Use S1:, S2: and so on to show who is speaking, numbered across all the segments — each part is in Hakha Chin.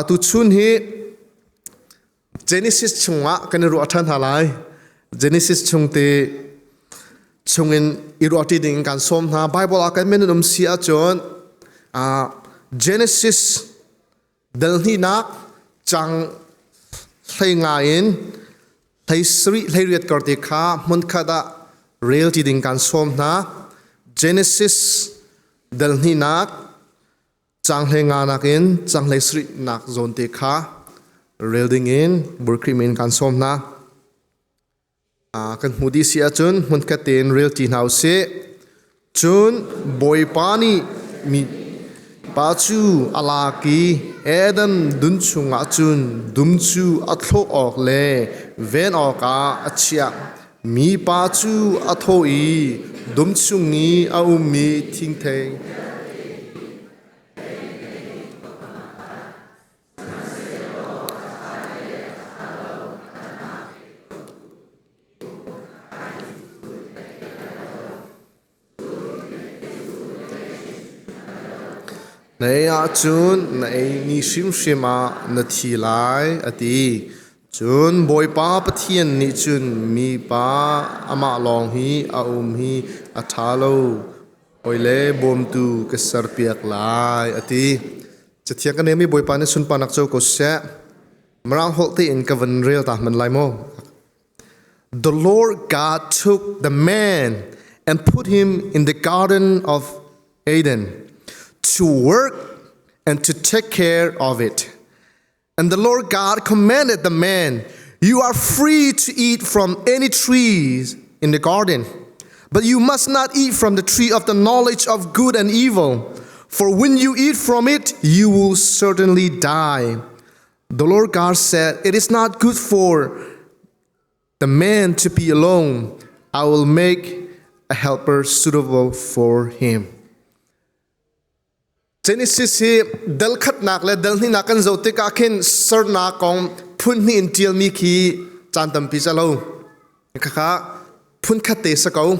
S1: Atu chun hi Genesis chungah kan i ruah ṭhan hna lai. Genesis chung te chungin i ruahṭi ding kan sawm hna. Bible ah kan min an um si ahcun Genesis dal hnihnak cang hlei nga in hlei sarih hlei riat kar te kha hmunkhat ah rel ti ding kan sawm hna. Genesis dal hnihnak Caanghlei nga nakin caanghlei sarihnak zawn te kha rel dingin Burkhrih min kan sawm hna. Kan hmu dih si ahcun hmunkhat tein rel ṭi hna usih. Cun Bawipa nih mi pa cu a lak i Eden dun chungah cun dum cu a thlawh awk le ven awkah a chiah. Mipa cu a thaw i dum chung i a ummi thingthei Na ei ahcun na ei ni hrimhrim ah na thi lai, a ti. Cun Bawipa Pathian nih cun mipa amah lawng hi a um hi a ṭha lo, hawi le bawmtu ka serpiak lai, a ti. Cathiang ka nemi Bawipa nih sunparnak co ko seh. Mirang holh tein ka van rel ta hman lai maw? The Lord God took the man and put him in the garden of Eden to work and to take care of it. And the Lord God commanded the man, You are free to eat from any trees in the garden, but you must not eat from the tree of the knowledge of good and evil, for when you eat from it, you will certainly die. The Lord God said, It is not good for the man to be alone. I will make a helper suitable for him. Genesis hi dal khatnak le dal hnihnak kan zoh tikah khin sernak kong phun hnih in ṭialmi khi caan tampi ca lo. Khakha phun khat te sa ko.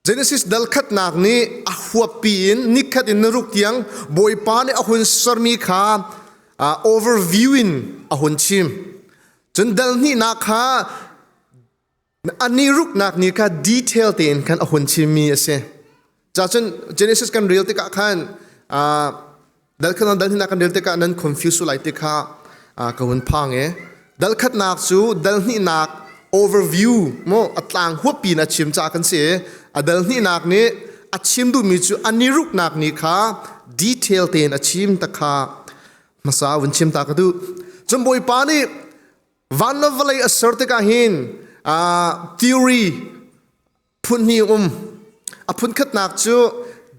S1: Genesis dal khatnak nih a huappi in nikhat in naruk tiang Bawipa nih a hun sermi kha overview in a hun chim. Cun dal hnihnak kha a ni ruknak ni kha detail tein khan a hun chimmi a si. Cacun Genesis kan rel tikah khan dal khat dal hnihnak kan rel tikah nan confuse lai ti kha ka hun phang e. Dal khatnak cu dal hnihnak overview mo a tlang huappi in a chim caah kan si. A dal hnihnak nih a chim duhmi cu a ni ruknak ni kha detail tein a chim ta kha hmasa vun chim ta ka duh. Cun Bawipa nih van le vawlei a ser tikah hin theory phun hnih um. A phun khatnak cu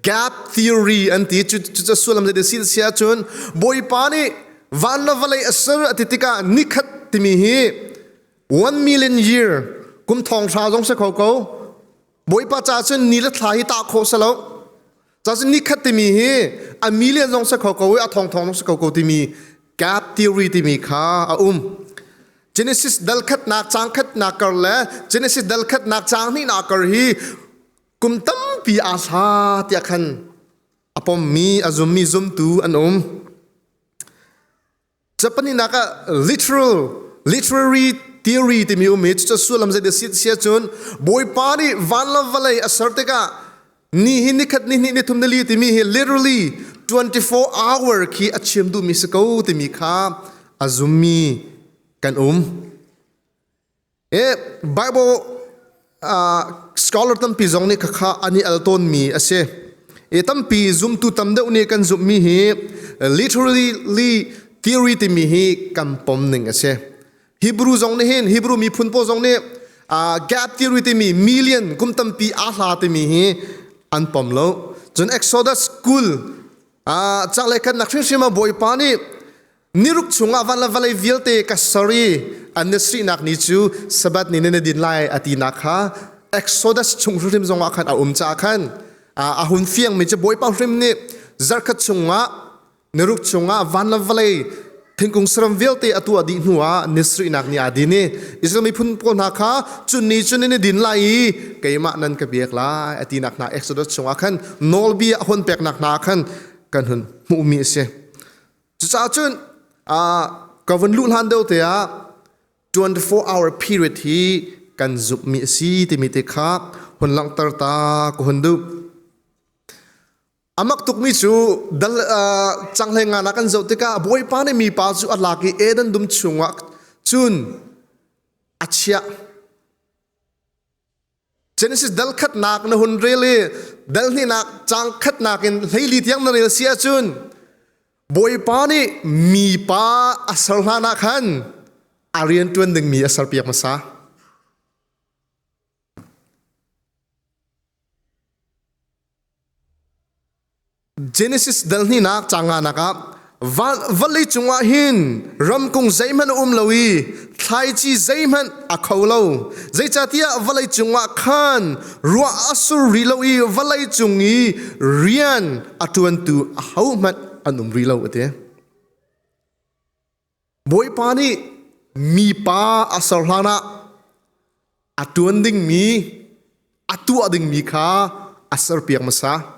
S1: gap theory an ti. Cu cu sullam zei si si ahcun Bawipa nih van le vawlei a ser a ti tikah nikhat timi hi 1 million year kum thong hra zong si kho ko. Bawipa ca cun ni le thla hi tah khawh si lo. Ca cun nikhat timi hi a million zong si kho ko i a thong thong zong si kho ko timi gap theory timi kha a um. Genesis dal khatnak caang khatnak kar le Genesis dal khatnak caang hnihnak kar hi kum tampi aa hla tiah khan a pommi a zummi zumtu an um. Japanese ah literal literary theory timi um i cucu sullam zei si sia cun Bawipa nih van le vawlei a ser tikah ni hi nikhat ni hnih ni thum ni li timi hi literally 24 hour khi a chim duhmi si ko timi kha a zummi kan um. E Bible scholar tampi zong nih khakha an i al tawnmi a si. E tampi zumtu tam deuh nih kan zumhmi hi literally theory timi hi kan pom ning a si. Hebrew zong nih hin Hebrew miphun pawl zong nih gap theory timi million kum tampi aa hla timi hi an pom lo. Cun Exodus kul caklei khatnak hrimhrim ah Bawipa nih niruk chungah van le vawlei vialte ka ser i an ni sihnak ni cu Sabbath ni na din lai a tinak kha Exodus chung hrimhrim zongah khan a um caah khan a hun fiangmi cu Bawipa hrim nih zarkhat chungah niruk chungah van le vawlei thingkung saram vialte a tuah dih hnuah ni sarihnak ni aa din i Israel miphun pawl hna kha cun ni cun in i din lai i keimah nan ka biak lai a tinak hna Exodus chungah khan nawlbia a hun peknak hna khan kan hun hmuhmi a si. Cucaah cun ka vun luh hlan deuh te ah 24 hour period hi kan zumhmi a si timi te kha hun langhter ta ka hun duh. Amak tukmi cu dal canghlei nga na kan zoh tikah Bawipa nih mipa cu a lak i Eden dum chungah cun a chiah. Genesis dal khatnak na hun rel i dal hnihnak cang khatnak in hleili tiang na rel si ahcun Bawipa nih mipa a ser hlan ah khan a rian ṭuan dingmi a serpiak hmasa. Genesis dal hnihnak caang nganak ah vawlei cungah hin ramkung zeihmanh a um lo i thlaici zeihmanh a kho lo. Zeicahtiah vawlei cungah khan ruah a sur rih lo i vawlei cung i rian a ṭuantu ahohmanh an um rih lo a ti. Bawipa nih mipa a ser hlan ah a ṭuan dingmi, a tuah dingmi kha a serpiak hmasa.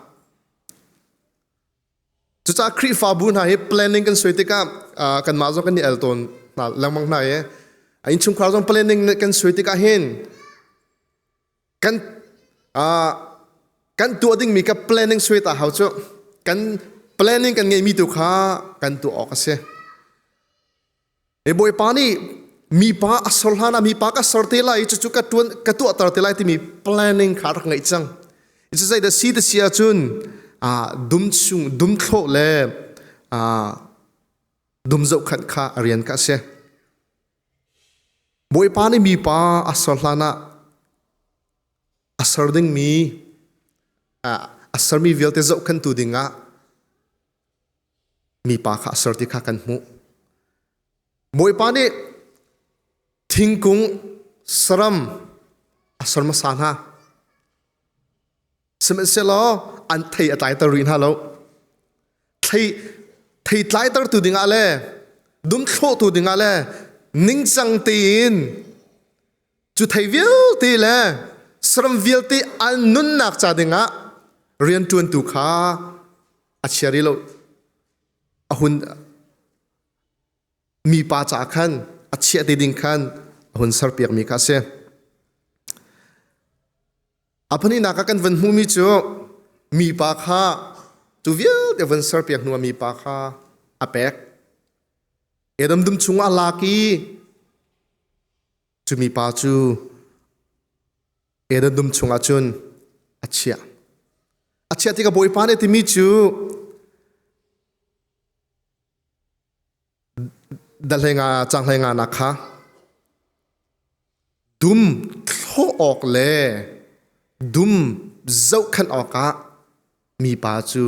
S1: Cucaah Khrihfabu hna hi planning kan suai tikah kanmah zong kan i el tawn hna lengmang hna i innchungkhar zong planning kan suai tikah hin kan kan tuah dingmi ka planning suai ta hau cu kan planning kan ngeihmi tu kha kan tuah awk a si. E Bawipa nih mipa a ser hlan ah mipa ka ser te lai cucu ka tuan ka tuahter te lai timi planning kha rak ngeih cang. Cu zeidah si ti si ahcun dum chung dum thlawh le dum zohkhanh kha a rian kha a si. Bawipa nih mipa a ser hlan ah a ser dingmi a sermi vialte zohkhenhtu dingah mipa kha a ser ti kha kan hmuh. Bawipa nih thingkung saram a ser hmasa hna. Sihmanhsehlaw an thei a tlaiter rih hna lo. Thei thei tlaitertu dingah le dumthlawhtu dingah le ningcang tein cu thei vialte le saram vialte an nunnak ca dingah rianṭuantu kha a chia rih lo. A hun mipa ca khan a chiah te ding khan a hun serpiakmi kha a si. A pahnihnak ah kan van hmuhmi cu mipa kha cu vialte van serpiak hnu ah mipa kha a pek. Adam dum chungah a lak i cu mipa cu Eden dum chungah cun a chiah. A chiah tikah Bawipa nih a timi cu Dahlei canghlei nganak kha dum thlawh awk le dum zohkhenh awkah mipa cu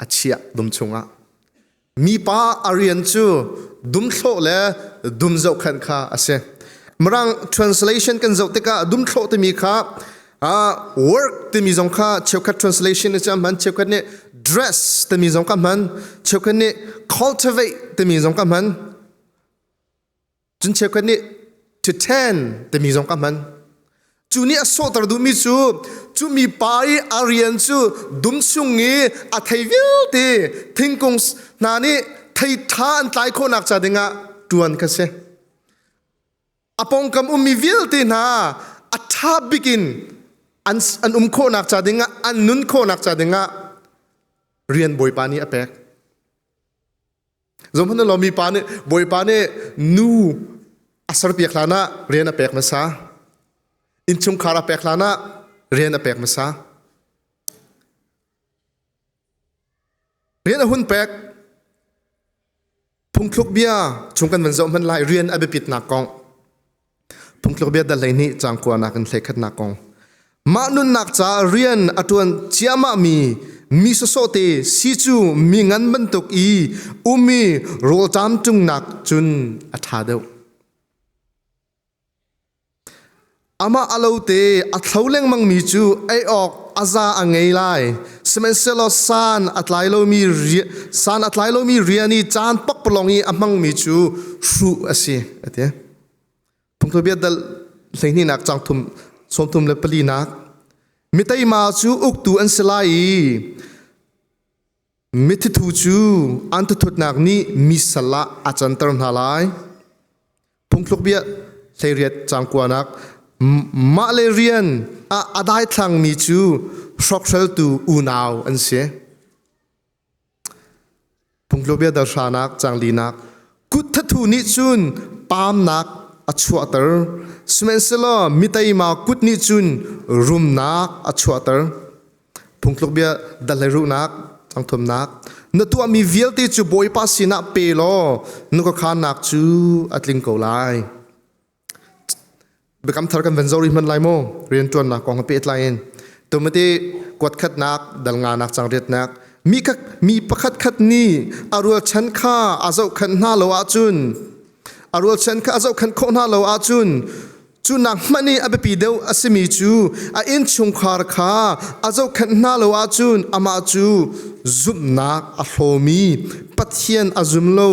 S1: a chiah dum chungah. Mipa a rian cu dum thlawh le dum zohkhenh kha a si. Mirang translation kan zoh tikah dum thlawh timi kha work timi zong kha cheukhat translation nih cun hman cheukhat nih dress timi zong kha hman cheukhat nih cultivate timi zong kha hman cun cheukhat nih to tend timi zong kha hman cu nih a sawhter duhmi cu cu mi pa i a rian cu dum chung i a thei vialte thingkung hna nih thei ṭha an tlai khawhnak ca dingah ṭuan kha si A pawngkam ummi vialte hna a ṭha bik in an, an um khawhnak ca dingah, an nun khawhnak ca dingah rian Bawipa nih a pek. Zohhmanh law mipa nih Bawipa nih nu a serpiak hlan ah rian a pek hmasa. Innchungkhar a pek hlan ah rian a pek hmasa. Rian a hun pek. Phungthluk bia chung kan van zoh hmanh lai rian a biapitnak kong. Phungthluk bia dal 12 caang kuanak in hleikhatnak kong. Mah nunnak ca rian a ṭuan ciahmah mi mi sawsawh te si cu mi ngan bantuk i umi rawlṭam ṭungnak cun a ṭha deuh. Amah a lo te a thlo lengmangmi cu ei awk a za a ngei lai. Sihmanhsehlaw san a tlai lomi san a tlai lomi rian i caan pakpalawng i a hmangmi cu hruh a si, a ti. Phungthlubia dal 12nak caang thum sawmthum le palinak. Mi teima cu uktu an si lai i. Mithithu cu an thuthutnak nih mi sal ah a canter hna lai. Phungthluk bia 18 caang kuanak mah le rian ah a daithlangmi cu hrokraltu unau an si. Phungthluk dal hranak caang linak kut thathu nih cun paamnak a chuahter sihmanhsehlaw mi teima kut nih cun rumnak a chuahter. Phungthluk bia dal hleiruhnak caang thumnak na tuahmi vialte cu Bawipa sinah pe law na khuakhannak cu a tling ko lai. Biakam thar kan van zoh rih hmanh lai maw? Rianṭuannak kong he pehtlai in. Tumate kuat khatnak, dal nganak, cangriatnak. Mi, ka, mi pakhat khat nih a rualchan kha a zohkhenh hna lo ahcun a rualchan kha a zohkhenh khawh hna lo ahcun cu nak hmanh i a biapi deuh a simi cu a innchungkhar kha a zohkhenh hna lo ahcun amah cu zumhnak a hlawmi Pathian a zum lo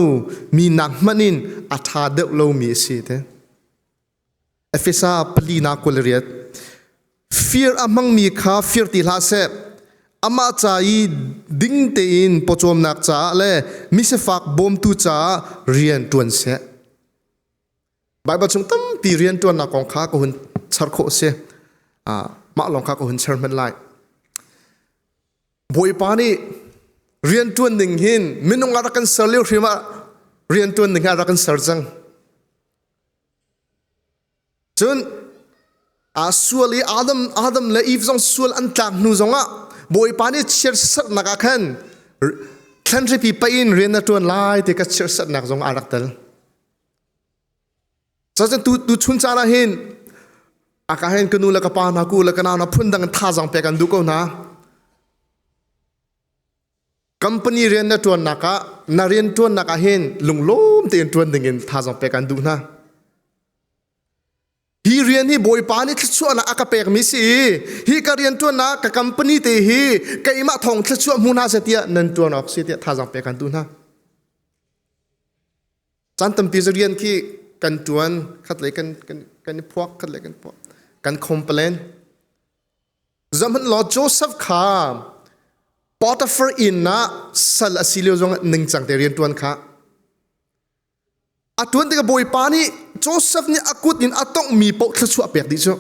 S1: mi nak hmanh in a ṭha deuh lomi a si te. Efesa palinak 28 Fir a hmangmi kha fir ti hlah seh. Amah ca i ding tein pawcawmnak caah le misifak bawmtu caah rian ṭuan seh. Baibal chung tampi rian ṭuannak kong kha ka hun char khawh a si. Mah lawng kha ka hun char hmanh lai. Bawipa nih rian ṭuan ding hin minung a rak kan ser lio hrim ah rian ṭuan ding hi a rak kan ser cang. Cun aa sual i Adam, Adam le Eve zong sual an tlak hnu zongah Bawipa nih chiatserhnak ah khan thlanhripi paih in rian na ṭuan lai ti ka chiatserhnak zong aa rak tel. Cun tu, tu chun caan ah hin aka hin ka nu le ka pa hna ku le ka nau hna phundang in thazaang pek an duh ko hna. Company rian na ṭuannak ah na rian ṭuannak ah hin lunglawm tein ṭuan dingin thazaang pek an duh hna. Hi rian hi Bawipa nih thluachuahnak a ka pekmi si i hi ka rian ṭuannak ka company te hi keimah thawng thluachuah hmu hna seh tiah nan ṭuan awk si tiah thazaang pek an duh hna. Caan tampi cu rian khi kan ṭuan khatlei kan kan kan i phuak khatlei kan phuak kan complain. Zohhmanh law Joseph kha Potiphar inn ah sal a si lio zong ningcang te rian ṭuan kha. A ṭuan tikah Bawipa nih Joseph nih a kut in a tonghmi paoh thluachuah pek dih cu.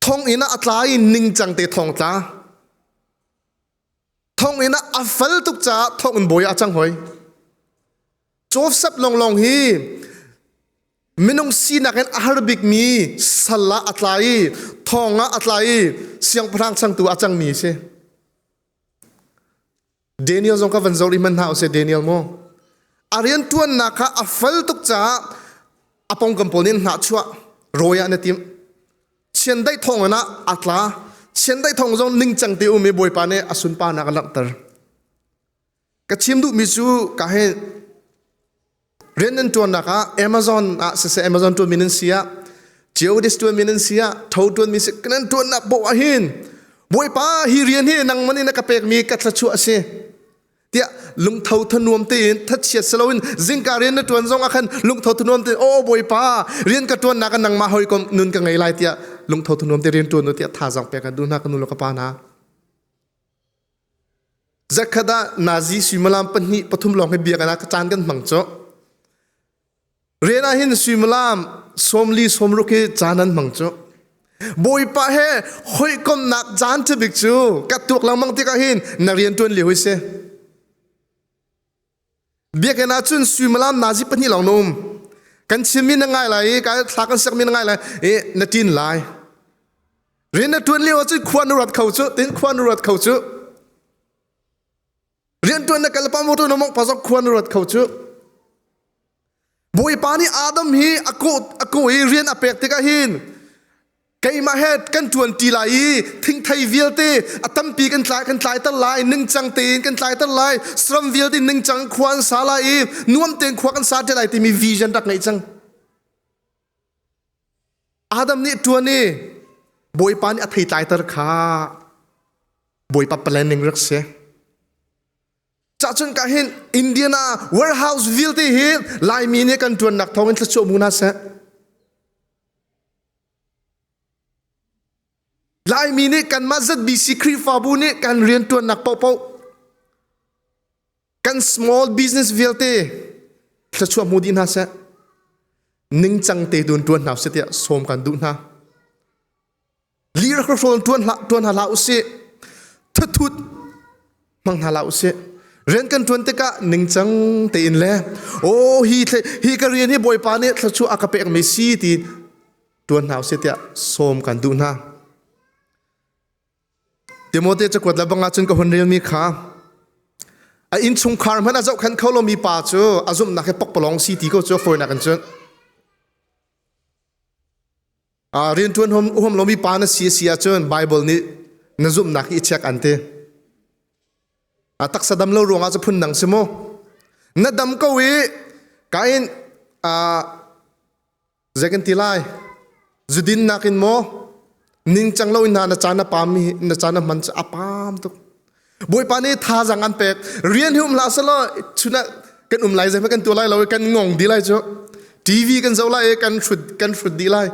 S1: Thonginn ah a tla i ningcang te thong tla. Thonginn ah a fel tuk caah thonginn bawi ah a cang hoi. Joseph lawnglawng hi minung sinak in a har bikmi sal ah a tla i thong ah a tla i siangpahrang changtu a cangmi a si. Daniel zong ka van zoh rih hmanh hna usih Daniel mu. A rianṭuannak kha a fel tuk caah a pongkam pawl nih an hnahchuah rawi ah na timh. Chiandeih thong in ah a tla. Chiandeih thong zong ningcang te um i Bawipa nih a sunparnak a langhter. Ka chim duhmi cu ka he rian nan ṭuannak ah Amazon ah siseh Amazon ṭuanmi nan si ah Geodis ṭuanmi nan si ah tho ṭuanmi si nan ṭuannak poah ah hin Bawipa hi rian hi nangman in na ka pekmi ka thluachuah a si tiah lungtho thanuam tein thachiat si loin zingka rian na ṭuan zong ah khan lungtho thanuam tein aw Bawipa rian ka ṭuannak ah nangmah hawikom nun ka ngei lai tiah lungtho thanuam te rian ṭuan u tiah thazaang pek kan duh hna ka nu le ka pa hna. Zakhat ah nazi suimilam pahnih pathum lawng hi biakinn ah caan kan hmang cu. Rian ah hin suimilam sawmli sawmruk hi caan an hmang cu. Bawipa he hawikomhnak caan ṭhabik cu ka tuak lengmang tikah hin na rian ṭuan lio hi si. Biakinn ah cun suimilam nazi pahnih lawng na um. Kan chimmi na ngai lai i ka thla kan sakmi na ngai lai i na ṭin lai. Rian na ṭuan lio ahcun khua na ruat kho cu, tin khua na ruat kho cu. Rian ṭuan na kal pa motor na mawngh pa zong khua na ruat kho cu. Bawipa nih Adam hi a kawh a kawh i rian a pek tikah hin keimah he kan ṭuan ṭi lai i thingthei vialte a tampi kan tlai kan tlaiter lai ningcang tein kan tlaiter lai saram vialte ningcang khua an sa lai i nuam tein khua kan sa ṭi lai timi vision rak ngeih cang. Adam nih ṭuan i Bawipa nih a thei tlaiter kha Bawipa planning rak si. Cahcun ka hin Indiana warehouse vialte hi Laimi nih kan ṭuannak thawngin thluachuah mu hna seh. Laimi nih kanmah ZBC Khrihfabu nih kan rianṭuannak paohpaoh kan small business vialte thluachuah hmu dih hna seh. Ningcang te tuan ṭuan hna usih tiah sawm kan duh hna. Lira hrawl ṭuan hlah ṭuan hna hlah usih. Thathut hmang hna hlah usih. Rian kan ṭuan tikah ningcang tein le oh hi hi ka rian hi Bawipa nih thluachuah a ka pekmi si ti ṭuan hna usih tiah sawm kan duh hna. Timote cakuat le bang ahcun ka hun relmi kha a innchungkhar hmanh a zohkhenh kho lomi pa cu a zumhnak hi pokpalong si ti ko cu a fawinak in cun rianṭuan huam lomi pa na si a si ahcun Bible nih na zumhnak hi i check an ti. A taksa dam lo ruangah cu phun dang si mu. Na dam ko i kain Zei kan ti lai? Zudin nakin maw ningcang lo in hna na caan na pam na caan na hman cu a pam tuk. Bawipa nih thazaang an pek. Rian hi um hlah selaw chun ah kan um lai zeihmanh kan tuah lai lo i kan ngong dih lai cu. TV kan zoh lai i kan hrut kan hrut dih lai.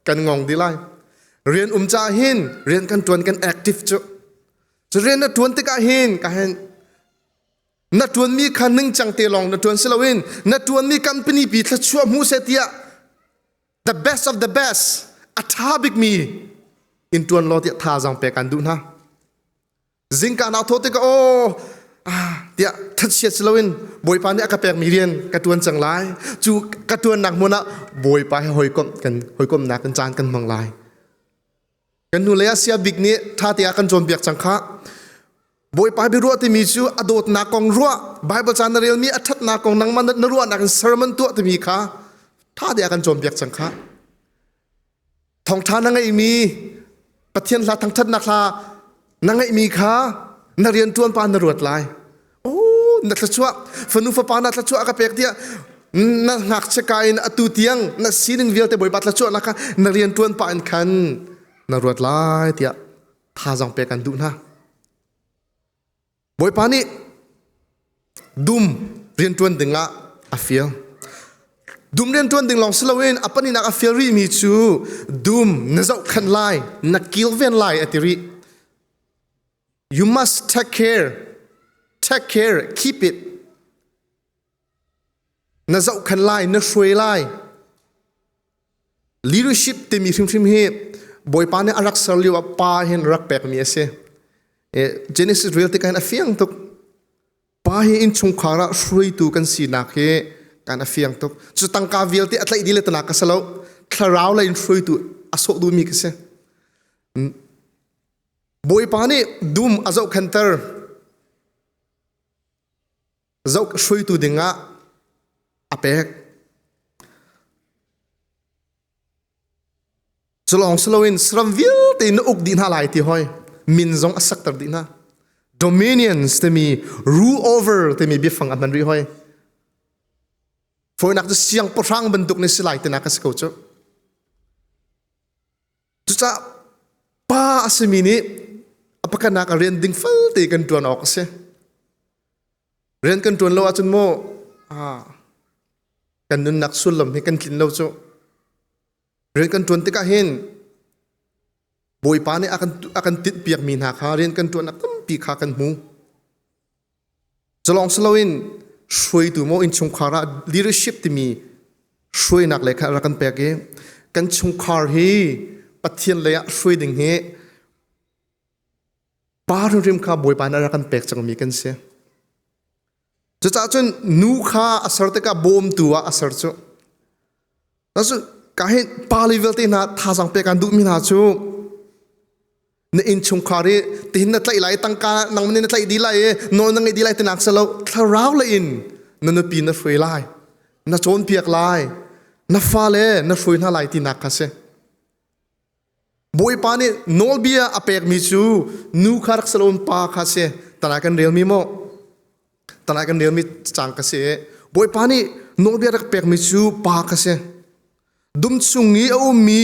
S1: Kan ngong dih lai. Rian um caah hin rian kan tuan kan active cu. Cu rian na tuan tikah hin ka hin Na ṭuanmi kha ningcang te lawng na ṭuan si loin na ṭuanmi company pi thluachuah hmu seh tiah the best of the best a ṭha bikmi in ṭuan law tiah thazaang pek an duh hna. Zingka naa thawh tikah aw ah tiah thatchiat si loin Bawipa nih a ka pekmi rian ka ṭuan cang lai. Cu ka ṭuannak hmun ah Bawipa he hawikomh kan hawikomhnak kan caan kan hmang lai. Kan hnulei ah sia bik nih ṭha te ah kan cawnpiak cang khah. Bawipa biaruah timi cu a dawtnak kong ruah, Bible ca na relmi a ṭhatnak kong nangmah na ruahnak in sermon tuah timi kha ṭha te ah kan cawnpiak cang khah. Thawngṭha na ngeihmi, Pathian hla thangṭhatnak hla na ngeihmi kha na rianṭuan pa na ruat lai. Oh, na thluachuah, fanu fapa na thluachuah ka pek tiah na ngakchia ka in atu tiang na sining vialte Bawipa thluachuahnak kha na rianṭuan pah in khan na ruat lai tiah thazaang pek an duh hna. Bawipa nih dum rianṭuan dingah a fial. Dum rianṭuan ding lawng si loin a paninak a fial rihmi cu dum na zohkhenh lai, na kilven lai a ti rih. You must take care, take care, keep it. Na zohkhenh lai, na hruai lai. Leadership timi hrimhrim hi Bawipa nih a rak ser lio ah pa hin rak pekmi a si. Genesis rel tikah hin a fiang tuk. Pa hi innchungkhar ah hruaitu kan sinak hi kan a fiang tuk. Cu tangka vialte a tlaih dih le tanak ka si lo. Thlarau lei in hruaitu a sawh duhmi ka si. Bawipa nih dum a zohkhenhter. Zoh hruaitu dingah a pek. Culawng si loin saram vialte na uk dih hna lai ti hoi min zong a sakter dih hna. Dominions timi rule over timi biafang a hman rih hoi. Fawinak cu siangpahrang bantuk ni si lai tinak a si ko cu. Cucaah pa a simi nih a pakhatnak ah rian ding falte kan ṭuan awk a si. Rian kan ṭuan lo ahcun maw kan nunnak sullam hi kan tlin lo cu. Rian kan ṭuan tikah hin Bawipa nih a kan a kan tinhpiakmi hna kha rian kan ṭuannak tampi kha kan hmu. Culawng si loin hruaitu maw innchungkhar ah leadership timi hruainak lei kha rak kan pek i kan chungkhar hi Pathian lei ah hruai ding hi pa hrimhrim kha Bawipa nih a rak kan pek cangmi kan si. Cucaah cun nu kha a ser tikah bawmtu ah a ser cu. Nasu ka hin pa le vialte hna thazaang pek an duhmi hna cu na innchungkhar i tihin na tlaih lai tangka nangman in na tlaih dih lai i nawl na ngeih dih lai tinak si lo thlarau lei in na nupi na hruai lai na cawnpiak lai na fale na hruai hna lai tinak kha si Bawipa nih nawlbia a pekmi cu nu kha rak si loin pa kha si tana kan relmi maw tana kan relmi cang ka si Bawipa nih nawlbia rak pekmi cu pa kha si Dum chung i a ummi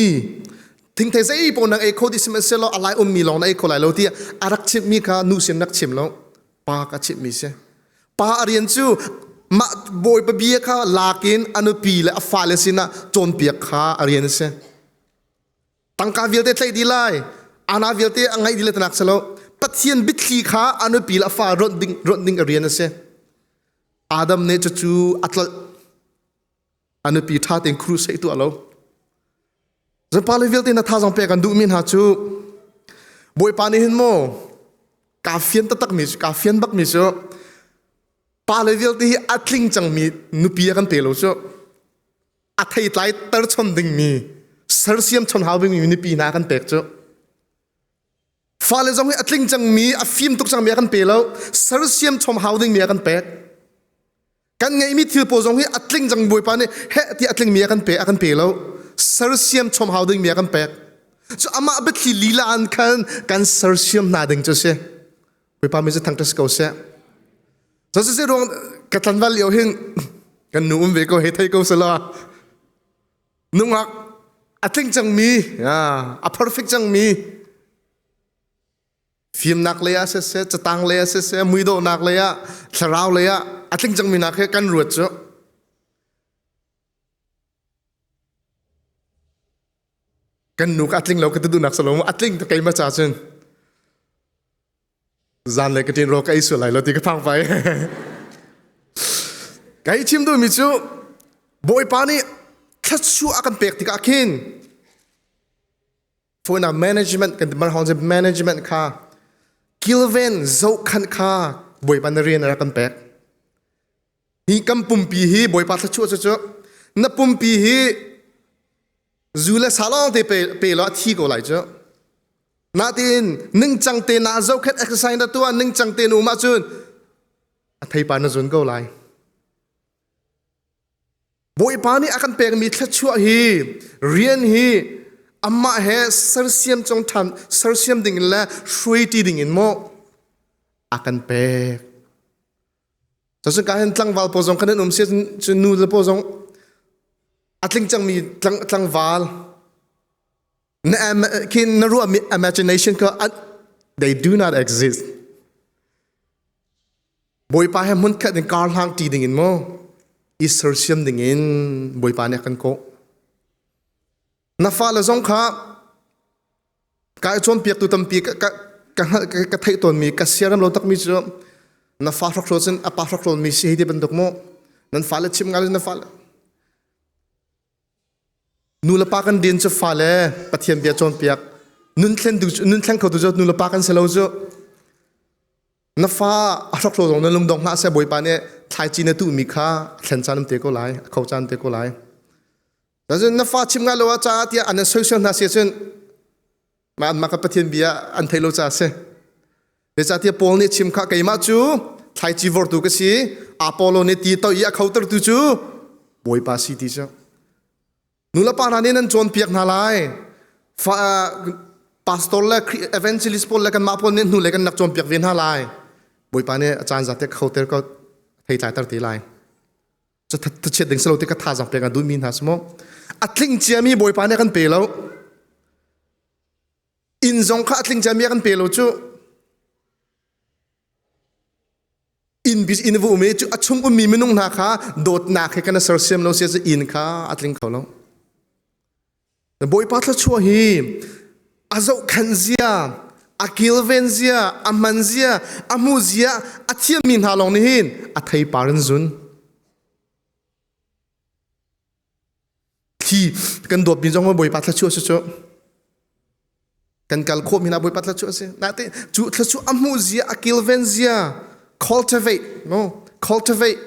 S1: thingthei zei paoh nang ei kho dih sihmanhsehlaw a lai ummi lawng na ei kho lai lo tiah a rak chimhmi kha nu sin rak chim lo pa ka chimhmi si. Pa a rian cu mah bawipa bia kha lak in a nupi le a fale sinah cawnpiak kha a rian a si. Tangka vialte tlaih dih lai. Ana vialte a ngaih dih le tanak selo. Pathian biathli kha a nupi le a fa ronh ding ronh ding a rian a si. Adam nih cucu a tlolh. A nupi ṭha tein crusade tuah lo. Zan pa le vialte na thazang pek an duhmi hna cu Bawipa nih hin maw kaa fian taktak mi cu kaa fian bak mi cu pa le vialte hi a tling cangmi nupi a kan pe lo cu a theitlai ter chon dingmi sersiam chon hau dingmi nupi hna kan pek cu Fale zong hi a tling cangmi, a fim tuk cangmi a kan pe lo. Sersiam chom hau dingmi a kan pek. Kan ngeihmi thil pawl zong hi a tling cang Bawipa nih heh ti a tlingmi a kan pe a kan pe lo. Sersiam chom hau dingmi a kan pek. Cu amah biathli lila an khan kan sersiam hna ding cu si. Bawipa mi cu thangṭhat si ko seh. Cu ruang ka tlanval lio hin kan nu um ve ko hei thei ko selaw nungak a tling cangmi a perfect cangmi fimnak lei ah siseh catang lei ah siseh muidawhnak lei ah thlarau lei ah a tling cangmi nak he kan ruat cu kan nu ka a tling lo ka ti duhnak salo a tling ka keimah ca cun Zanlei ka ṭin rawl ka ei sual lai lo ti ka phang pai. Kai chim duhmi cu Bawipa nih thluachuah a kan pek tikah khin phone ah management kan ti marhong management kha kilven zohkhanh kha Bawipa na rian a rak kan pek. Hi kan pumpi hi Bawipa thluachuah cu cu na pumpi hi zu le sa lawng te pe, pe law a thi ko lai cu. Natin ningcang te na zohkhenh exercise na tuah ningcang te na um ahcun a theipar na zun ko lai. Bawipa nih a kan pekmi thluachuah hi rian hi amah he sersiam cong ṭhan sersiam ding in le hruaiti ding in maw a kan pek. Cun ka hin tlangval pawl zong kan an um si cun nu le pawl zong a tling cangmi tlangval na khin na ruahmi imagination kha they do not exist Bawipa he hmunkhat in kar hlang ṭi ding in maw i sersiam ding in Bawipa nih a kan kawh na fale zong kha kai cawnpiaktu tampi ka ka ka ka theih tawnmi ka siaram lo takmi cu na fa hrokhrawl cun a pa hrokhrawl mi si hei ti bantuk mu nan fale chim ngal na fale Nu le pa kan din cu fale Pathian bia cawnpiak nun thlen tu nun thleng kho tu cu nu le pa kan si lo cu na fa a hrokhrawl zong na lungdong hlah seh Bawipa nih thlaici na tuhmi kha thlen caan um te ko lai a kho caan te ko lai cun na fa chim ngai lo ah caah tiah an soisel hna si cun mah an mah ka Pathian bia an thei lo caah si zeicahtiah Paul nih chim kha keimah cu thlaici vortu ka si Apollo nih ti to i a khotertu cu Bawipa si ti cu nulepa hna nih nan cawnpiak hna lai fa pastor le evangelist pawl le kanmah pawl nih hnu le kan nak cawnpiak ve hna lai Bawipa nih a caan zate khoter ko thei tlaiter te lai cu chiat ding silo ti ka thazaang pek a duhmi hna si mu a tling ciami Bawipa nih a kan pe lo inn zong kha a tling ciami a kan pe lo cu inn bis inn va um i cu a chung ummi minung hna kha dawtnak he kan sersiam lo sia cu inn kha a tling kho lo Bawipa thluachuah hi a zohkhenh zia a kilven zia a hman zia a hmu zia a thiammi hna lawng nih hin a theipar in zun thli kan dawtmi zong Bawipa thluachuah si cu kan kal khawh mi hna Bawipa thluachuah si nate cu thluachuah a hmuh zia a kilven zia cultivate no cultivate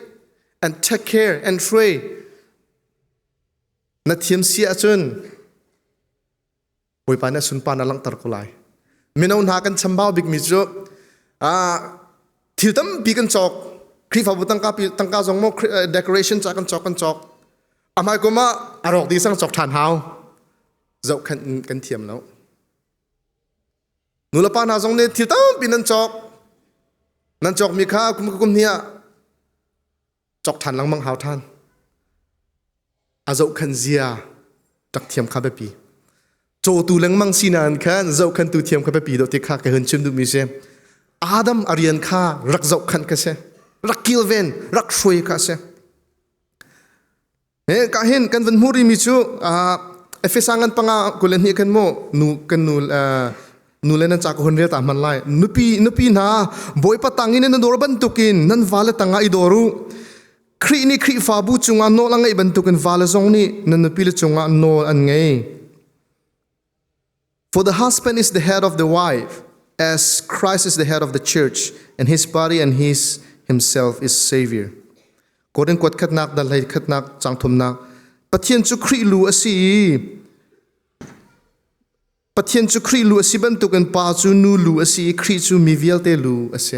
S1: and take care and pray Na thiam si ahcun Bawipa nih a sunpar na langhter ko lai. Mino hna kan chambau bikmi cu thil tampi kan cawk. Khrihfabu tangka tangka zong maw decoration ca kan cawk kan cawk. A hmai kum ah a rawk dih sang cawk ṭhan hau. Zohkhenh kan thiam lo. Nulepa hna zong nih thil tampi nan cawk. Nan cawkmi kha kum kum hnih ah cawk ṭhan lengmang hau ṭhan. A zohkhenh zia ṭak thiam kha biapi. Cawtu lengmang si nain khan zohkhenhtu thiam kha biapi deuh ti kha ka hun chim duhmi si. Adam a rian kha rak zohkhanh ka si. Rak kilven, rak hruai kha si. He ka hin kan van hmu rimi cu Efesa ngan panga 22 khan mu nu kan nu. Nu le nan ca ka hun rel ta hman lai. Nupi nupi hna Bawipa tang in nan dawr bantukin nan vale tangah i dawr u. Khrih nih Khrihfabu cungah nawl a ngeih bantukin vale zong nih nan nupile cungah nawl an ngei. For the husband is the head of the wife, as Christ is the head of the church, and his body and his himself is savior. Korin kuat khatnak dal hlei khatnak cang thumnak Pathian cu Khrih lu a si i Pathian cu Khrih lu a si bantukin pa cu nu lu a si i Khrih cu mi vialte lu a si.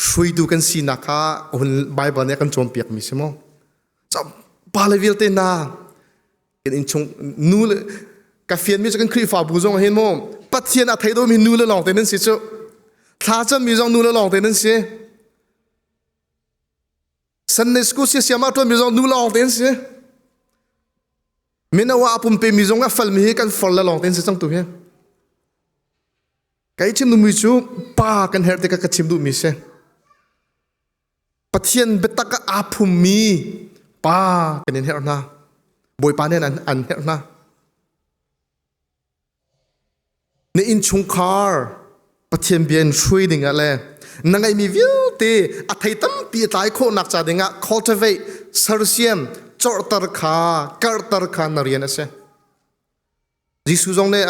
S1: Hruaitu kan sinak kha hun Bible nih a kan cawnpiak mi si maw? Pa le vialte hna kan innchung nu le ka fian mi cu kan Khrihfabu zong hin maw Pathian a thei mi nu le lawng te nan si cu thla cam mi zong nu le lawng te nan si Sunday school si siama tuan mi zong nu lawng te an si mino ah pumpe mi zong a fal mi hi kan for le lawng te an si cang tu hi Kai chim duhmi cu pa kan herh tikah ka chim duhmi si. Pathian biatak ah aa phummi pa kan in herh hna. Bawipa nih an, an herh hna. Na innchungkhar Pathian bia in hruai ding ah le na ngeihmi vialte a thei tampi a tlai khawhnak ca ding ah cultivate, sersiam, corhter kha, karhter kha na rian a si. Jesuh zong nih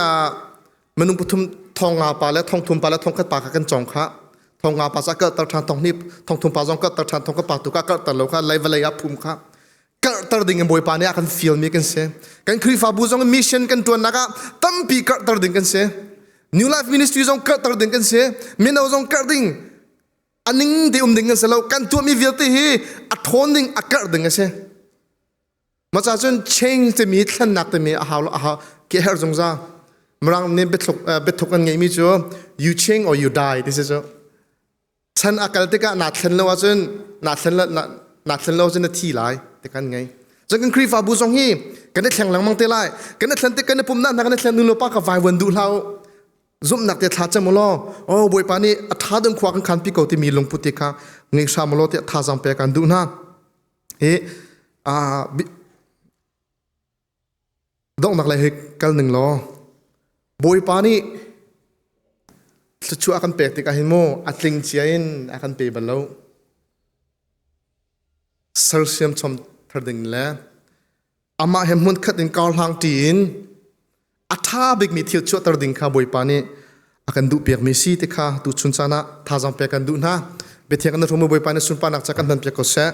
S1: minung pathum thong nga pa le thong thum pa le thong khat pa kha kan cawng kha thong nga pa sa karhter ṭhan thong hnih thong thum pa zong karhter ṭhan thong khat pa tu ka karhter lo kha lei vawlei ah phum kha karhter ding in Bawipa nih a kan fial mi kan si kan Khrihfabu zong mission kan ṭuannak ah tampi karhter ding kan si New Life Ministry zong karhter ding kan si mino zong karh ding a ning te um ding kan si lo kan tuahmi vialte hi a ṭhawn ding a karh ding a si Maca cun change timi thlennak timi a hau a hau ke herh zungzal. Mirang nih biathluk biathuk an ngeihmi cu you change or you die ti si cu. Chan a kal tikah naa thlen lo ahcun naa thlen lo naa thlen lo ahcun na thi lai ti kan ngei. Cun kan Khrihfabu zong hi kan i thleng lengmang te lai. Kan i thlen tik kan i pumnak hna kan i thlen nu le pa ka vaivuan duh hlah u. Zumhnak te thla cam u law oh Bawipa nih a ṭha ding khua kan khanpi ko timi lungput te kha ngei hram u law tiah thazaang pek aan duh hna. Hi donghnak lei hi kal ning law Bawipa nih thluachuah a kan pek tikah hin mu a tling cia in a kan pe bal lo. Sersiam chom thar ding le amah he hmun khat in karhlang ṭi in a ṭha bikmi thil chuahter ding kha Bawipa nih a kan duhpiakmi si ti kha tuchun caan ah thazaang pek kan duh hna. Biathiang kan hrumu Bawipa nih sunparnak ca kan hmanpiak ko seh.